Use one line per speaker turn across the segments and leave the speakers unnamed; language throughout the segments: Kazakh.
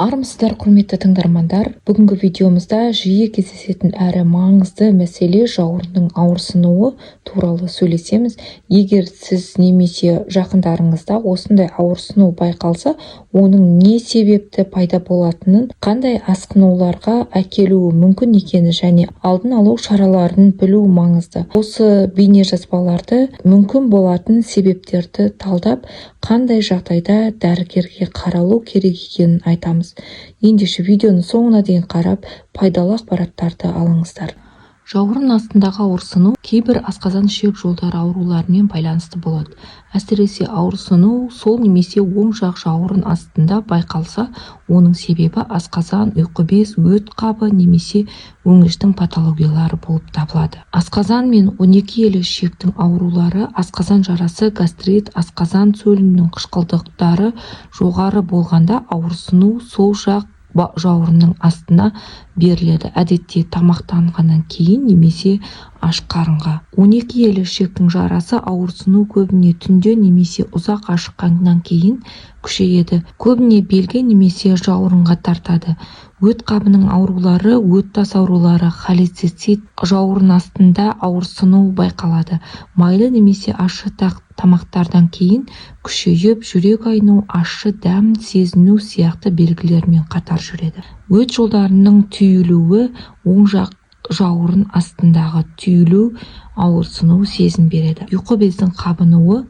Армысыздар, құрметті тыңдармандар! Бүгінгі видеомызда жиі кездесетін әрі маңызды мәселе — жауырынның ауырсынуы туралы сөйлесеміз. Егер сіз немесе жақындарыңызда осындай ауырсыну байқалса, оның не себепті пайда болатынын, қандай асқынуларға әкелуі мүмкін екенін және алдын алу шараларын білу маңызды. Осы бейнежазбаларды мүмкін болатын себептерді талдап, қандай жағдайда дәрігерге қаралу керек екенін айтамыз. Ендеше, видеоны соңына дейін қарап, пайдалы ақпараттарды алыңыздар. Жауырын астындағы ауырсыну кейбір асқазан-ішек жолдары ауруларымен байланысты болады. Әсіресе ауырсыну сол немесе оң жақ жауырын астында байқалса, оның себебі асқазан, ұйқы без, өт қабы немесе өңештің патологиялары болып табылады. Асқазан мен 12 елі ішектің аурулары, асқазан жарасы, гастрит, асқазан сөлінің қышқылдықтары жоғары болғанда ауырсыну сол жақ жауырынның астына беріледі, әдетте тамақтанғаннан кейін немесе аш қарынға. 12 елі ішектің жарасы: ауырсыну көбіне түнде немесе ұзақ ашыққаннан кейін күшейеді, көбіне белге немесе жауырынға тартады. Өт қабының аурулары, өт тас аурулары, холецистит: жауырын астында ауырсыну байқалады, майлы немесе ащы тамақтардан кейін күшейіп, жүрек айну, ащы дәм сезіну сияқты белгілермен қатар жүреді. Өт жолдарының түйілуі: оң жақ жауырын астындағы түйілу ауырсыну сезім береді. Ұйқы бездің қабынуы,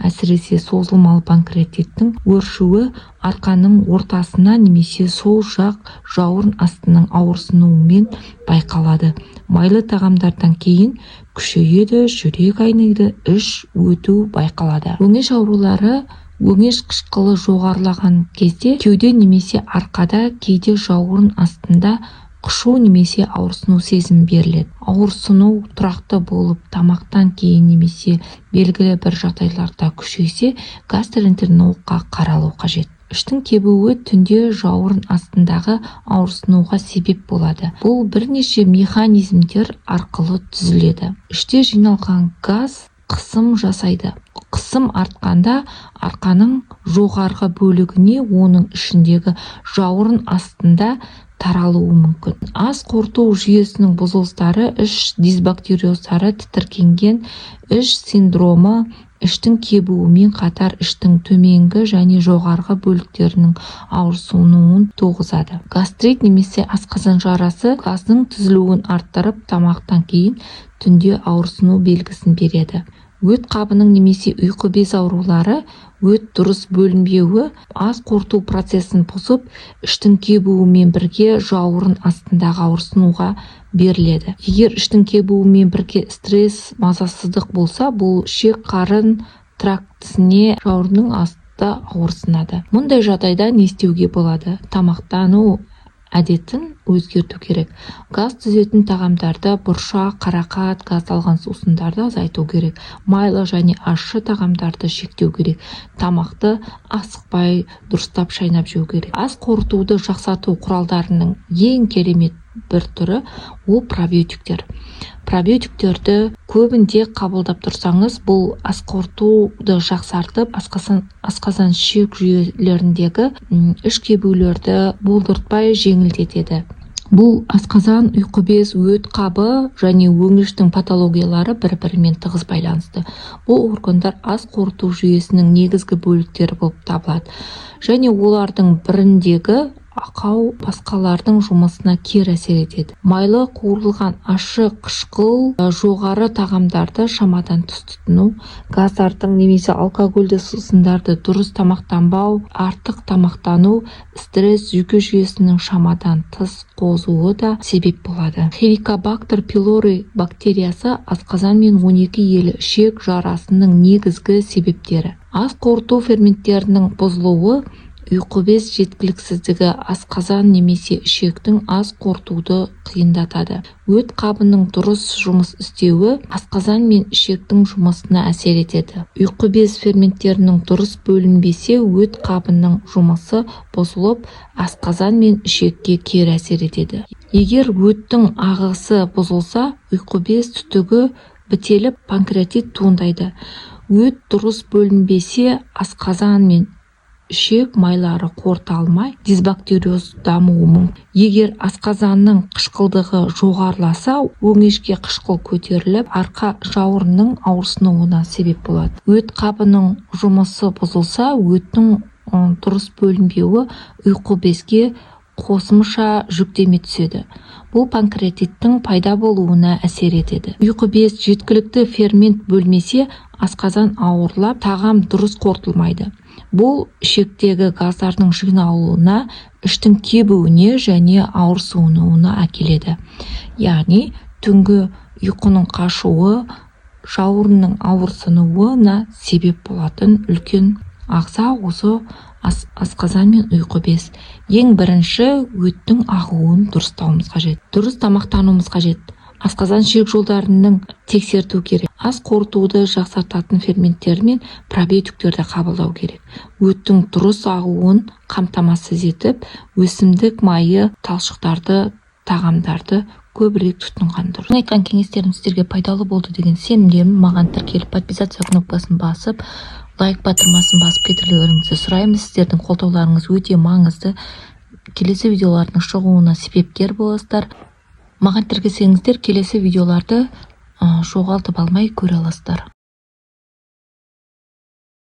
әсіресе созылмалы панкреатиттің өршуі, арқаның ортасына немесе сол жақ жауырын астының ауырсынуымен байқалады, майлы тағамдардан кейін күшейеді, жүрек айниды, іш өту байқалады. Өңеш аурулары: өңеш қышқылы жоғарылаған кезде кеуде немесе арқада, кейде жауырын астында қышу немесе ауырсыну сезімі беріледі. Ауырсыну тұрақты болып, тамақтан кейін немесе белгілі бір жағдайларда күшейсе, гастроэнтерологқа қаралу қажет. Іштің кебуі түнде жауырын астындағы ауырсынуға себеп болады. Бұл бірнеше механизмдер арқылы түзіледі. Іште жиналған газ қысым жасайды. Қысым артқанда арқаның жоғарғы бөлігіне, оның ішіндегі жауырын астында таралуы мүмкін. Ас қорыту жүйесінің бұзылыстары, іш дисбактериоздары, тітіркенген іш синдромы іштің кебуімен қатар іштің төменгі және жоғарғы бөліктерінің ауырсынуын туғызады. Гастрит немесе асқазан жарасы газдың түзілуін арттырып, тамақтан кейін түнде ауырсыну белгісін береді. Өт қабының немесе ұйқы без аурулары: өт дұрыс бөлінбеуі ас қорыту процесін бұзып, іштің кебуімен бірге жауырын астындағы ауырсынуға беріледі. Егер іштің кебуімен бірге стресс, мазасыздық болса, бұл ішек қарын трактісіне, жауырынның асты ауырсынады. Мұндай жағдайда не істеуге болады? Тамақтану әдетін өзгерту керек. Газ түзетін тағамдарды, бұршақ, қарақат, газдалған сусындарды азайту керек. Майлы және ащы тағамдарды шектеу керек. Тамақты асықпай, дұрыстап шайнап жеу керек. Ас қорытуды жақсарту құралдарының ең керемет бір түрі ол пробиотиктер. Пробиотиктерді көбінде қабылдап тұрсаңыз, бұл ас қорытуды жақсартып, асқазан ішек жүйелеріндегі іш кебулерді болдыртпай жеңілдетеді. Бұл асқазан, ұйқы без, өт қабы және өңештің патологиялары бір бірімен тығыз байланысты. Бұл органдар ас қорыту жүйесінің негізгі бөліктері болып табылады және олардың біріндегі ақау басқалардың жұмысына кері әсер етеді. Майлы, қуырылған, ащы, қышқыл жоғары тағамдарды шамадан тыс тұтыну, газдардың немесе алкогольді сусындарды, дұрыс тамақтанбау, артық тамақтану, стресс, жүйке жүйесінің шамадан тыс қозуы да себеп болады. Хеликобактер пилори бактериясы асқазан мен 12 елі ішек жарасының негізгі себептері. Ас қорыту ферменттерінің бұзылуы, ұйқы без жеткіліксіздігі асқазан немесе ішектің ас қорытуды қиындатады. Өт қабының дұрыс жұмыс істеуі асқазан мен ішектің жұмысына әсер етеді. Ұйқы без ферменттерінің дұрыс бөлінбесе, өт қабының жұмысы бұзылып, асқазан мен ішекке кері әсер етеді. Егер өттің ағысы бұзылса, ұйқы без түтігі Бітеліп, панкреатит туындайды. Өт дұрыс бөлінбесе, асқазан мен ішек майлары қорыта алмай, дисбактериоз дамуы мүмкін. Егер асқазанның қышқылдығы жоғарыласа, өңешке қышқыл көтеріліп, арқа жауырынның ауырсынуына себеп болады. Өт қабының жұмысы бұзылса, өттің дұрыс бөлінбеуі ұйқы безге қосымша жүктеме түседі. Бұл панкреатиттің пайда болуына әсер етеді. Ұйқы без жеткілікті фермент бөлмесе, асқазан ауырлап, тағам дұрыс қорытылмайды. Бұл ішектегі газдардың жиналуына, іштің кебуіне және ауырсынуына әкеледі. Яғни түнгі ұйқының қашуы, жауырынның ауырсынуына себеп болатын үлкен ағза осы асқазан мен ұйқы без. Ең бірінші өттің ағуын дұрыстауымыз қажет, дұрыс тамақтануымыз қажет, асқазан ішек жолдарының тексерту керек, ас қорытуды жақсартатын ферменттер мен пробиотиктерді қабылдау керек. Өттің дұрыс ағуын қамтамасыз етіп, өсімдік майы, талшықтарды, тағамдарды көбірек тұтынған дұрыс. Айтқан кеңестерім сіздерге пайдалы болды деген сенімдемін. Маған тіркеліп, подписаться кнопкасын басып, лайк батырмасын басып кетулеріңізді сұраймын. Сіздердің қолдауларыңыз өте маңызды, келесі видеолардың шығуына себепкер боласыздар. Маған тіркелсеңіздер, келесі видеоларды жоғалтып алмай көре аласыздар.